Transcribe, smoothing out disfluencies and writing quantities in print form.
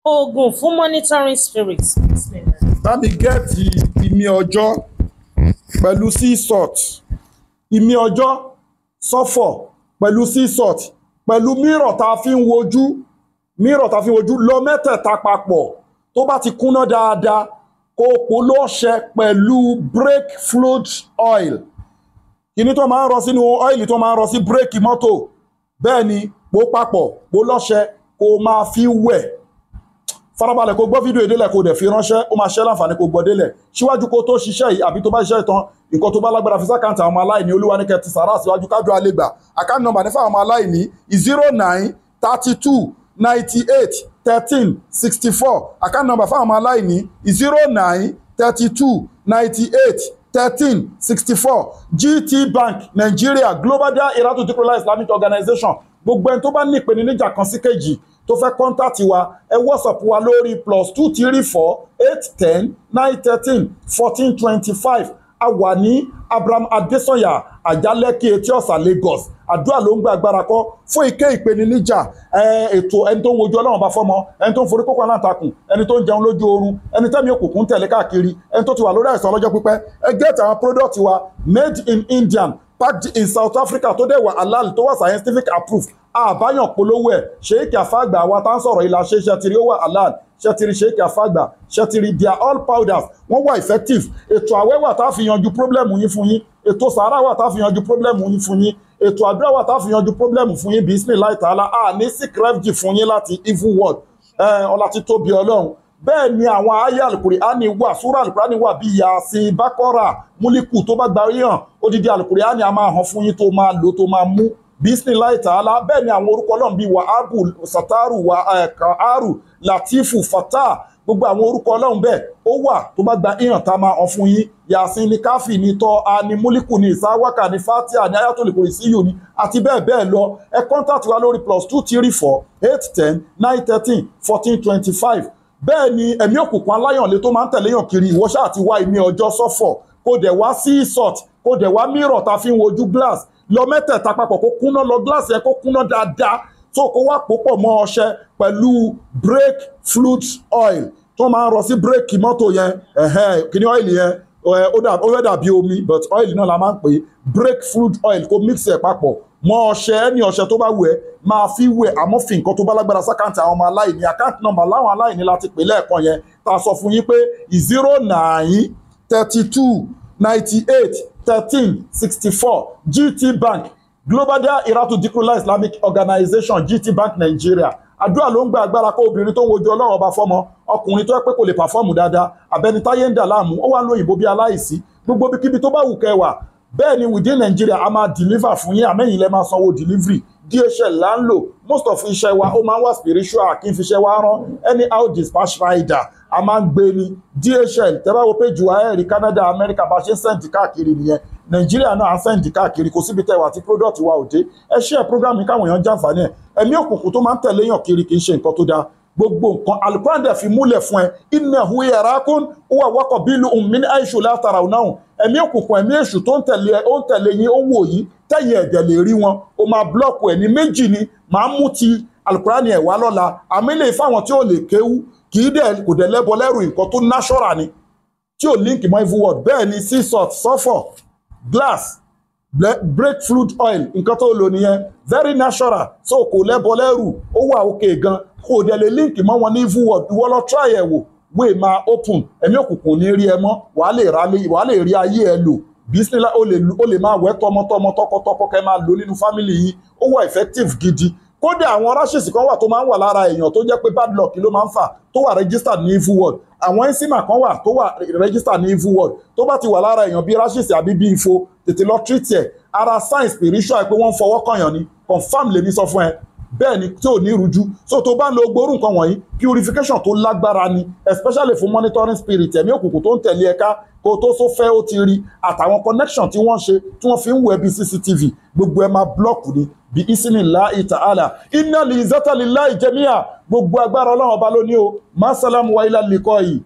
Oògùn fún monitoring spirit. Bá mi get ìmí ọjọ́ pẹ̀lú sea salt, ìmí ọjọ́ sulfur pẹ̀lú sea salt pẹ̀lú mírọ̀ tá a fi ń wojú, mírọ̀ tá a fi ń wojú, lọ mẹ́tẹ̀ẹ̀ta papọ̀. Tó bá ti kúnná dáadáa, kó o pò lọ́ṣẹ pẹ̀lú brake fluid oil, kíní tó máa ń rọ sínú oil tó máa ń rọ sí bírèkì mọ́tò. Bẹ́ẹ̀ ni, pò papọ̀, pò lọ́ṣẹ, kó o máa fi wẹ̀. Farabalẹ̀ kó gbọ́ fídíò ìdílẹ̀, kó dẹ̀ fi ránṣẹ́. Ó máa ṣẹ́ láǹfààní kó gbọ́ délẹ̀ síwájú kó tó ṣiṣẹ́ yìí àbí tó bá ṣiṣẹ́ tán. Nǹkan tó bá lágbára, fi sí account àwọn ọmọ aláìní. Olúwa ní kẹ́ ti sàrà síwájú kájọ àlegbà. Account number ní fáwọn ọmọ aláìní: 0932981364. Account number fáwọn ọmọ aláìní: 0932981364, GT Bank Nigeria, Global Dahiratu Dhikrlahi Islamic Organization. Gbogbo ẹni tó bá ní ìpèníjà kan sí kejì, tó fẹ́ contact wa, ẹ WhatsApp wa lórí +2348109131425. A wà ní Abraham Adesanya, Àjálẹ́kí, Etí Ọ̀sà, Lagos. Àdúrà ló ń gba, agbára kọ́. Fún ike ìpèníjà, ètò ẹni tó ń wojú Ọlọ́run bá fọ́mọ, ẹni tó ń forí kókó aláǹtakùn, ẹni tó ń jẹun lójú oorun, ẹni tẹ́mi òkùnkùn tẹ̀lé káàkiri, ẹni tó ti wà lórí àìsàn ọlọ́jọ́ pípẹ́, ẹ get àwọn product wa made in Indian, packed in South Africa, tó dẹ̀ wà halal, tó wà scientific approved. Àbáyàn polówó ẹ̀. Sheik Afagba wa tá ń sọ̀rọ̀ ìlà ṣe ṣẹtiri, ó wà halal. Ṣẹtiri Sheik Afagba, ṣẹtiri, they are all powders, wọ́n wà effective. Ètò àwẹ̀ wà tá a fi yanjú problem yín fún yín. Ètò sàárà wà tá a fi yanjú problem yín fún yín. Ètò àdúrà wà tá a fi yanjú problem fún yín. Bismillahi ta'ala, a ní seek refuge fún yín láti evil world. Ọlá tí tóbi Ọlọ́run. Bẹ́ẹ̀ ni àwọn ayé Alukurani wà, súrà Alukurani wà bíi Yasin, Bakora, Múlíkù. Tó bá gba yíyàn odidi Alukurani, a máa hàn fún yín, tó máa lò, tó máa mú, bismillahi ta'ala. Bẹ́ẹ̀ ni àwọn orúkọ Ọlọ́run bíi Wàhábù, Sataru, Kaaru, Latifu, Fatah, gbogbo àwọn orúkọ Ọlọ́run bẹ́ẹ̀, ó wà tó bá gba ìhàn tá a máa hàn fún yín. Yasin ní, Káfí ní, tọ́ a ní, Múlíkù ní, Ìsáwákà ní, Fatia ní, Ayatul Kursiyu ní, àti bẹ́ẹ̀ bẹ́ẹ̀ lọ. Ẹ contact wa lórí +2348109131425. Bẹ́ẹ̀ ni ẹ̀mí òkùnkùn aláyànlé tó máa ń tẹ̀léyàn kiri, ìwọ ṣáà ti wá ìmí ọjọ́, sulfur, kó dẹ̀ wá sea salt, kó dẹ̀ wá mirror tá a fi ń wojú, glass. Lọ mẹ́tẹ̀ẹ̀ta papọ̀ kó kúnná. Lọ glass yẹn kó kúnná dáadáa, tó kó wá pòpọ̀ mọ́ ọṣẹ pẹ̀lú brake fluid oil tó máa ń rọ sí bírèkì mọ́tò yẹn. Kíní oil yẹn, ó fẹ́ dàbí omi, but oil náà la máa ń pè é, brake fluid oil. Kó mix ẹ̀ papọ̀ mọ́ ọṣẹ, ẹni ọṣẹ tó bá wù ẹ́ máa fi wẹ̀. Àmọ́ fi nǹkan tó bá lágbára sí account àwọn ọmọ aláìní. Account number láwọn aláìní láti pè lẹ́ẹ̀kan yẹn, tá a sọ fún yín pé 0932981364, GT Bank, Global Dahiratu Dhikrlahi Islamic Organization, GT Bank Nigeria. Àdúrà ló ń gba, agbára kó. Obìnrin tó ń wojú Ọlọ́run ọba fọ́mọ, ọkùnrin tó yẹ pé kò lè perform dáadáa, abẹnitáyé ń dà láàmú, ó wà lóyìnbó bí aláìsí, gbogbo ibikíbi tó bá wù kẹwàá. Bẹ́ẹ̀ ni within Nigeria, a máa deliver fún yín, àmẹ́yìn lẹ́ máa sanwó delivery. DHL là ń lò. Most of iṣẹ́ wa, ó máa ń wà spiritual. Kí n fi iṣẹ́ wa rán anyhow dispatch rider, a máa ń gbé ní DHL. Tẹ́ bá wo page wa, ẹ̀ rí Canada, America, bá ṣe ń send káàkiri nìyẹn. Nàìjíríà náà, à ń send káàkiri. Kò síbi tẹ́wà tí product wa ò dé. Ẹ share program yìí káwọn èèyàn jàǹfààní ẹ̀. Ẹ̀mí òkùnkùn tó máa ń tẹ̀lé èèyàn kiri kì í ṣe nǹkan tó dáa. Gbogbo nǹkan Alukuran dẹ̀ fi múlẹ̀ fún ẹ: innahu yarakum huwa wa qabiluhu min haythu la tarawnahum. Ẹ̀mí òkùnkùn, ẹ̀mí èṣù tó ń tẹ̀lé ẹ, ó ń tẹ̀lé yín, ó ń wò yín, tẹ̀yìn ẹ̀dẹ̀ lè rí wọn. Ó máa block ẹ̀ ní méjì ni màá mú ti Alukurani ẹ̀ wá lọ́la. Àmì lè fáwọn tí ò lè kéwú, kì í dẹ̀ kò dẹ̀ lẹ́bọ lẹ́rù, nǹkan tó natural ni tí ò link mọ́ evil world. Bẹ́ẹ̀ ni sea salt, sulfur, glass, brake fluid oil, nǹkan tó lò nìyẹn, very natural. So kò lẹ́bọ lẹ́rù, ó wà òkè gan, kò dẹ̀ lè link mọ́ wọn ní evil world. Ìwọ lọ try ẹ̀ wò, way máa open, ẹ̀mí òkùnkùn ní rí ẹ mọ́, wàá lè rí ayé ẹ lò. Bísínílá, ó lè máa wẹ́ tọmọtọmọ, tọkọtọkọ, kẹ́ máa lò nínú family yín. Ó wà effective gidi. Kódà àwọn rashes kan wà tó máa ń wà lára èèyàn, tó jẹ́ pé bad luck ló máa ń fà, tó wà registered ní evil world. Àwọn eczema kan wà tó wà registered ní evil world. Tó bá ti wà lára èèyàn bí rashes àbí bí ifo, tètè lọ treat ẹ̀. Ara sign spiritual pé wọ́n ń fọwọ́ kànyàn ni, confam lèmi sọ fún ẹ. Bẹ́ẹ̀ ni, tí ò ní rújú. So tó bá ń lo gbórú nǹkan wọ̀nyí, purification tó lágbára ni, especially fún monitoring spirit, ẹ̀mí òkùnkùn tó ń tẹ̀lé ẹ̀ka kó tó sọ fẹ́ ó ti rí, àtàwọn connection tí wọ́n ṣe, tí wọ́n fi ń wẹ̀ bí CCTV, gbogbo ẹ̀ máa block ni, bí isnillahi ta'ala. Inna li zata lillahi jami'a. Gbogbo agbára, Ọlọ́run ọba ló ní o. Masalam wa ila liqai.